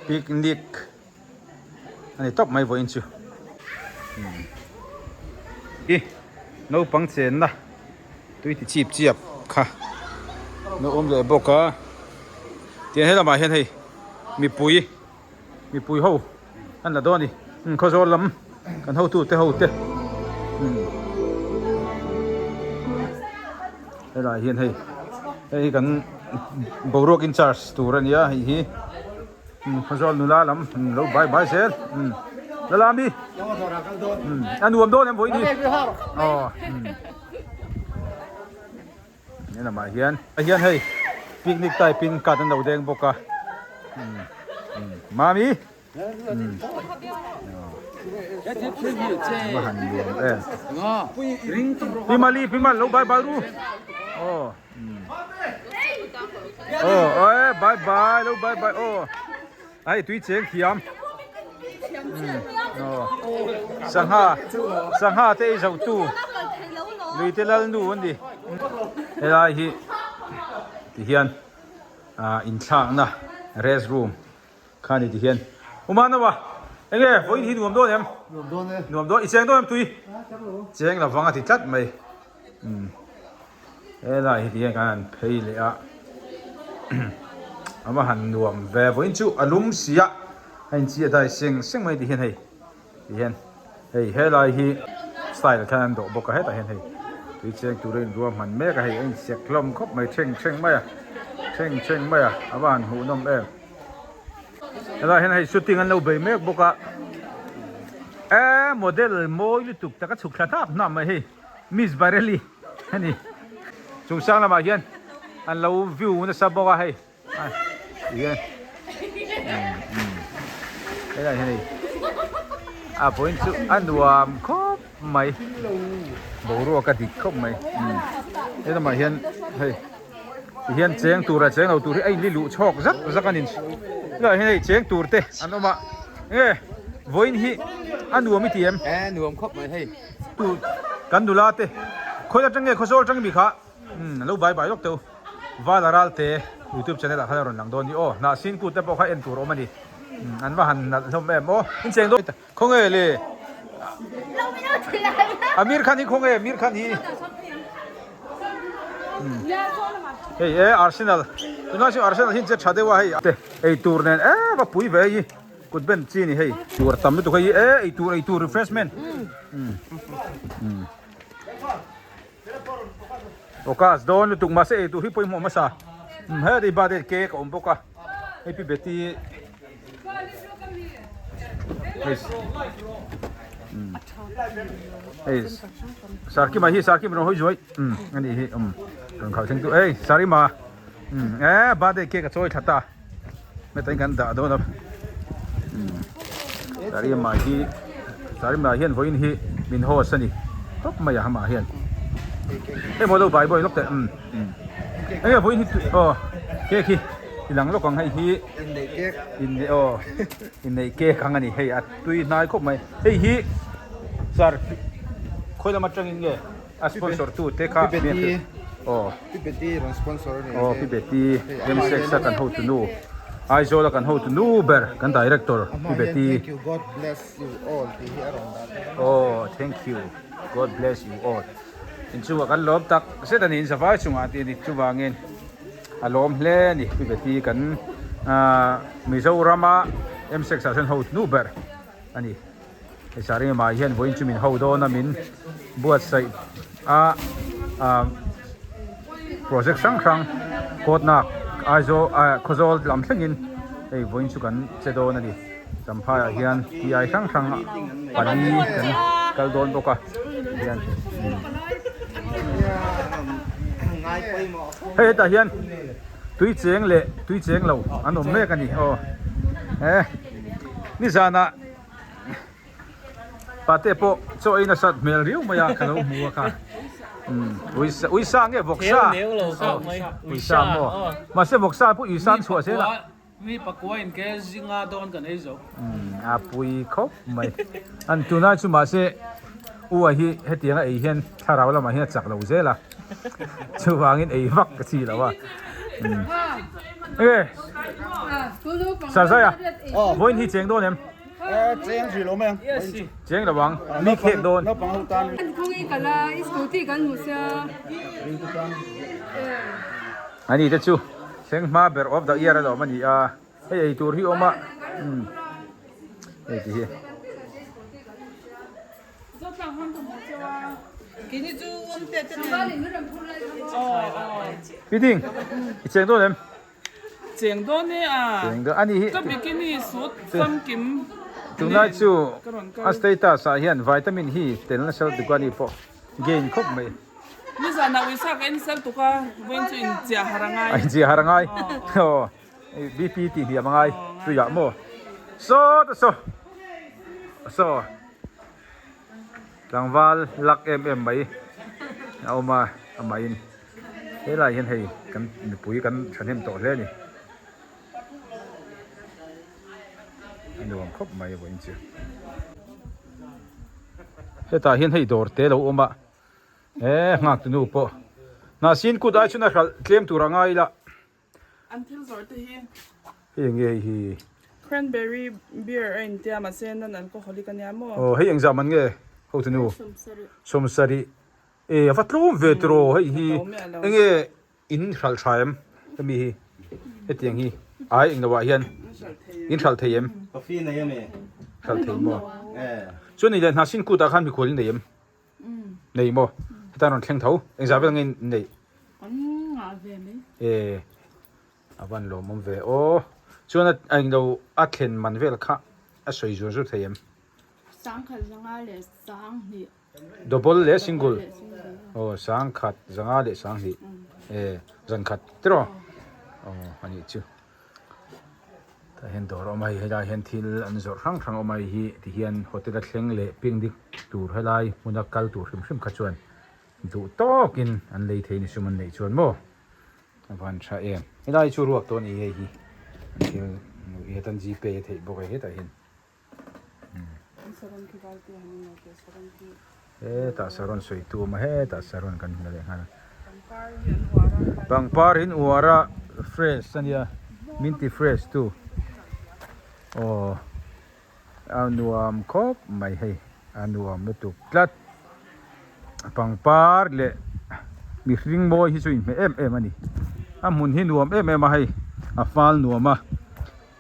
Picnic a ni tawp mai vawiin chu. I naupang chenna tui ti chip chiap kha lo awm leh bawk a. Tiang he lamah hian hei mipui mipui ho an la dawn a ni. Khawzawl lam kan hotute ho te helaiah hian hei hei hi kan boruak in charge tur a nia hei hi Khawzawl nula lam lo bai bai zel lala mi a nuam dawn em vawiin hi aw. He lamah hian hian hei picnic type in card an lo deng bawk a mami va han nuam em pi mali pi mal lo bye bye ru aw aw e bye bye lo bye bye aw Hei tui cheng thiam sangha sangha te ei zo tu lui te lal nu an ni helai hi ti hian ah inthlakna rest room kha ni ti hian umanawa enge vawiin hi nuam dawn em nuam dawn e nuam dawn i cheng dawn em tui cheng lovang a ti tlat mai. Helai hi tihian kan han phei leh a a va han nuam ve vawiin chu a lum si a a inchih a dai seng seng mai tihian hei tihian hei helai hi style khan an dawh bawk a hetah hian hei tui cheng tur a inruahman mek a hei a insek hlawm khawp mai thleng thleng mai a thleng thleng mai a a va han hmuhnawm em. Helaiah hian hei shooting an lo bei mek bawk a e model mawi lutuk tak a chhuk thla hnap hnap mai hei. Miss Bareilly a ni. Chung sang lamah hian an lo view nasa bawk a hei tihian helaiah hian hei a vawiin chu a nuam khawp mai boruak a dik khawp mai helamah hian hei tihian cheng tur a cheng lo tur hi a inli luh chhawk zak zak a ni helaiah hian hei cheng tur te an awm a enge vawiin hi a nuam i ti em? E nuam khawp mai hei. Tu kan nula te khawi atang nge khawzawl atang mi kha umm lo bai bai lawk teu Vala Ralte youtube channel ah khan a rawn lang dawn ni aw hnah sin kut te pawh kha en tur awm a ni umm an va han nalh hlawm em aw in cheng dawn khawnge le Amir Khan hi khawnge Amir Khan hi umm hei e Arsenal tunlai chu Arsenal hi an che tha deuh a hei te ei tur nen em a pui ve hei hi. Kut ben chi ni hei. Tur tam lutuk hei e ei tur ei tur refreshment. Okas dawn lutuk mahse ei tur hi pawimawh hmasa. He ti birthday cake a awm bawk a. Hei pi Betty hei Sarkima hi Sarkima rawn hawi zuai ani hi rawn khalh thleng tu ei Sarima e birthday cake a chawi thla ta. Heta kan dah dawn a Sarima hi Sarima hian vawiin hi min host a ni tawp mai a hamah hian hei maw lo bai bawi lawk teh umm enge vawiin hi aw cake hi i lang lawk ang hei hi inneih cake inneih aw inneih cake ang a ni hei a tui hnai khawp mai hei hi sir khawi lam atangin nge. A sponsor tu te kha Pi Betty aw Pi Betty rawn sponsor a ni aw Pi Betty Remsex a kan hotu nu Aizawl a kan hotu nu ber kan director Pi Betty Thank you God bless you all tih hi a rawn dah bawk a aw thank you God bless you all inchungah kan lawm tak zet a ni in zavai chungah tih a ni chuvangin a lawm hle a ni Pi Betty kan Mizorama Remsex ah chuan hotu nu ber a ni. Hei Sarima hian vawiin chu min ho dawn a min buatsaih a ah project hrang hrang kawtnak Aizawl ah Khawzawl lam thlengin hei vawiin chu kan che dawn a ni Champhai ah hian ti ai hrang hrang pali kan kal dawn bawk a hian hei hetah hian tui cheng leh tui cheng lo an awm mek a ni aw he nizanah. Pate pawh chaw ei nasat hmel riau mai a ka lo hmu a kha uisa uisa nge vawksa uisa maw mahse vawksa pawh uisa an chhuah zel a mi pakua in ke zinga dawn kan ei zo a pui khawp mai an tunai chu mahse ua hi hetianga ei hian thlarau lamah hian a chak lo zel a chuvangin ei vak ka chi lo a e Sarzai a. Vawiin hi cheng dawn em? Cheng hrih lo mai ang. Cheng lo ang. Mi khek dawn. Naupang ho tan. Khawngi kal a, i scooty kan hmu sia. Ani te chu thleng hma ber of the year alawm a ni a, hei ei tur hi awm a, umm hei ti hi. Pi Ding, i cheng dawn em? Cheng dawn e a. Cheng dawn ani hi. Ka bikini suit famkim. Tunlai chu a status ah hian vitamin hi tel nasa lutuk a ni pawh gain khawp mai. Nizan ah uisa ka insel tuk a, vawiin chu inchiah har a ngai. A inchiah har a ngai. Aw BP tih hniam a ngai tuiah maw. Saw ta saw. Saw. Tlangval lak em em mai a awm a amahin. Helai hian hei kan mipui kan thahnem tawh hle a ni. A nuam khawp mai vawiin chu. Hetah hian hei dawr te lo awm a, he nghak tunu pawh hnahsin kut ai chuan a hralh tlem tur a ngai ila. An thil zawrh te hi. Hei eng nge hei hi? Cranberry beer a intia mahse nan alcoholic a nia maw? Aw hei engzah man nge hotunu? Sawmsarih. E a va tlawm ve tiraw hei hi enge in hralh tha em hemi hi hetiang hi ai englo ah hian in hralh thei em Coffee nei em e hralh thei maw chuan ni leh hnahsin kut ah khan mikhual in nei em nei maw heta rawn thleng tho engzah vel nge in neih e a van lawmawm ve aw chuan a englo a thlen man vel kha a sawi zuan zut thei em Sangkhat zanga leh sanghnih. Double leh single aw sangkhat zanga leh sanghnih e zankhat tiraw aw a nih chu tah hian dawr a awm a hei helai hian thil an zawrh hrang hrang a awm a hei hi tihian hotel a thleng leh picnic tur helai hmuna kal tur hrim hrim kha chuan duh tawkin an lei thei ni sum an neih chuan maw a van tha em helai chu ruak tawh a ni hei hi an thil hetan g pay a theih bawk a hetah hian. Hetah saron sawi tu a awm a hetah saron kan hmu leh nghal a pangpar in uar a fresh a nia min ti fresh tu aw a nuam khawp mai hei a nuam lutuk tlat pangpar leh mihring mawi hi chu inhmeh em em a ni a hmun hi nuam em em a hei a fal nuam a.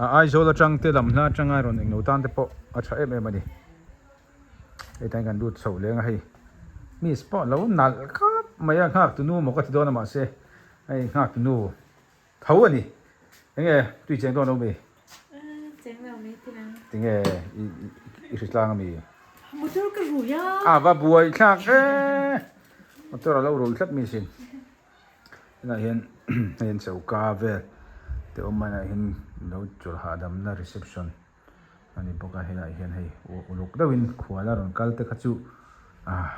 A Aizawl atang te lam hla atanga rawn englo tan te pawh a tha em em a ni. Hei tan kan lut chho leng a hei. Miss pawh lo nalh khap mai a nghak tunu maw ka ti dawn a mahse hei nghak tunu tho a ni. Enge tui cheng dawn lo mi? Cheng lo mai ti ang. Tinge i i hri tlang a mi? Motor ka rui a. A va buai thlak e. Motor a lo rui tlat mi sin. Tunah hian hei an choka vel te awm a inah hian lo chawlh hahdamna reception a ni bawk a helaiah hian hei uluk deuhin khual a rawn kal te kha chu ah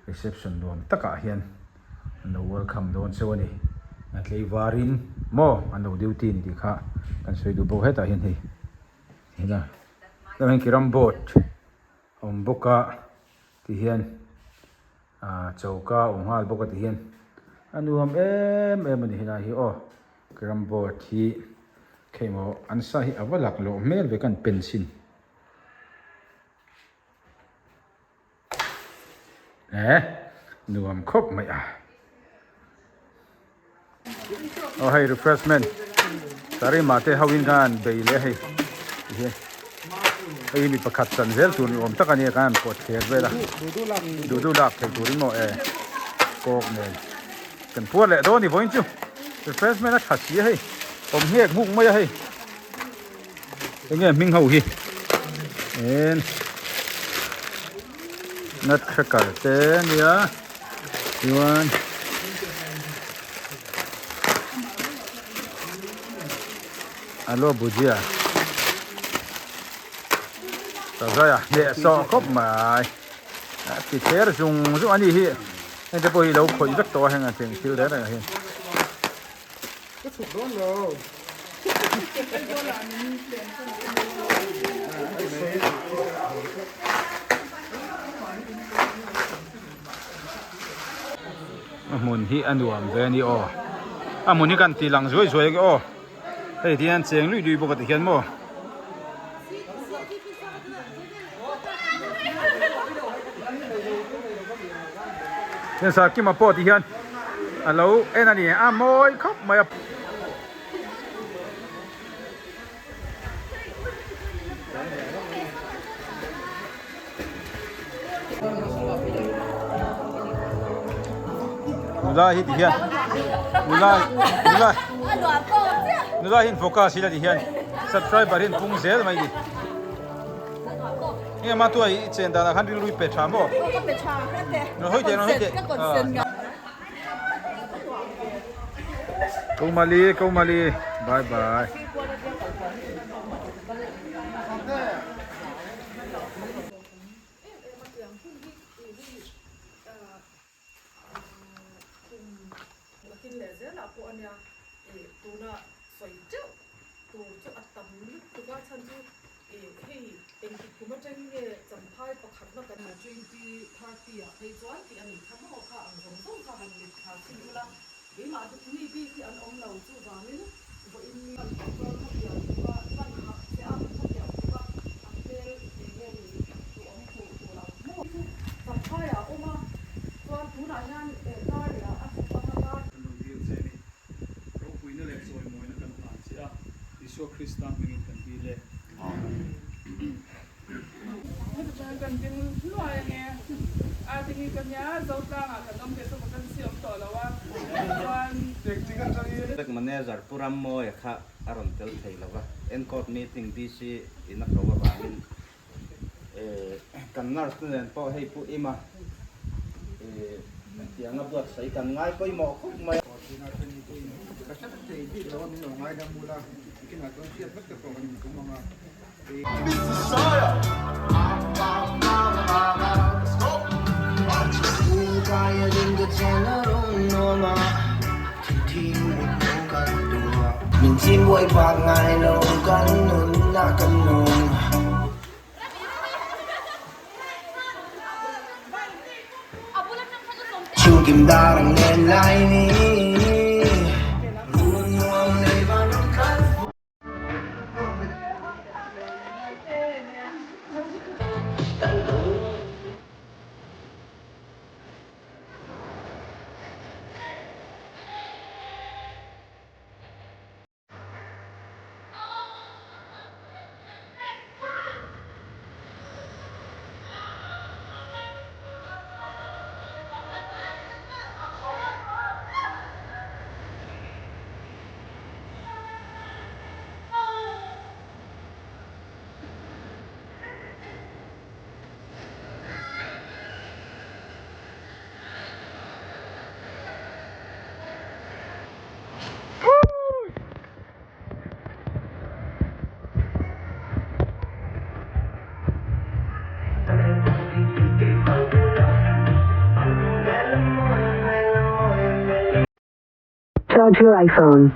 reception nuam takah hian an lo welcome dawn cheu a ni a tlei varin maw an lo duty a ni tih kha kan sawi duh bawk hetah hian hei hela tah hian carrom board a awm bawk a tihian ah choka a awm nghal bawk a tihian a nuam em em a ni helai hi aw carrom board hi khei maw an sa hi a va lak loh hmel ve kan pen chhin eh nuam khawp mai a. Aw hei refreshment Karima te ho in khan bei leh hei tihian hei mi pakhat chan zel tur ni awm tak a nia khan an pawt thler vel a duh duh lak thei turin maw e kawk nen kan puar leh dawn ni vawiin chu refreshment a tha si a hei awm nghek nghuk mai a hei enge hming ho hi en nutcracker te ania chuan alo bhujia tazai a hneh sawh khawp mai a ti thler zung zung ani hi heng te pawh hi lo khawih vek tawh a heng a cheng thil reng reng ah hian. Ka chhuk dawn lo. A hmun hi a nuam ve a ni aw. A hmun hi kan ti lang zuai zuai ang aw. Hei ti hian cheng luih luih bawk a ti hian maw. Heng Sakima pawh ti hian a lo en a ni a mawi khawp mai a. Nula hi ti hian nula nula nula hi in focus ila ti hian subscriber hi an pung zel mai ni nge ma tuai i chen danah khan rilru i pe tha maw rawn hawi teh rawn hawi teh Komali Komali bye bye. Kan rawn dil che ni. Ropuina leh chawimawina kan hlan che a, Isua Krista hmingin kan dil e. Amen. Heti chuan kan ding hluai ange. A ti hi ka nia, Zotlangah kan awm ve chu vacancy awm tawh lo a, chuan. Bank Manager Pu Rammawia kha a rawn tel thei lo va, Encourt Meeting DC in a ko avangin kan nurse te nen pawh hei Pu Ima tianga buatsaih kan ngai pawimawh khawp mai a. Charge your iPhone.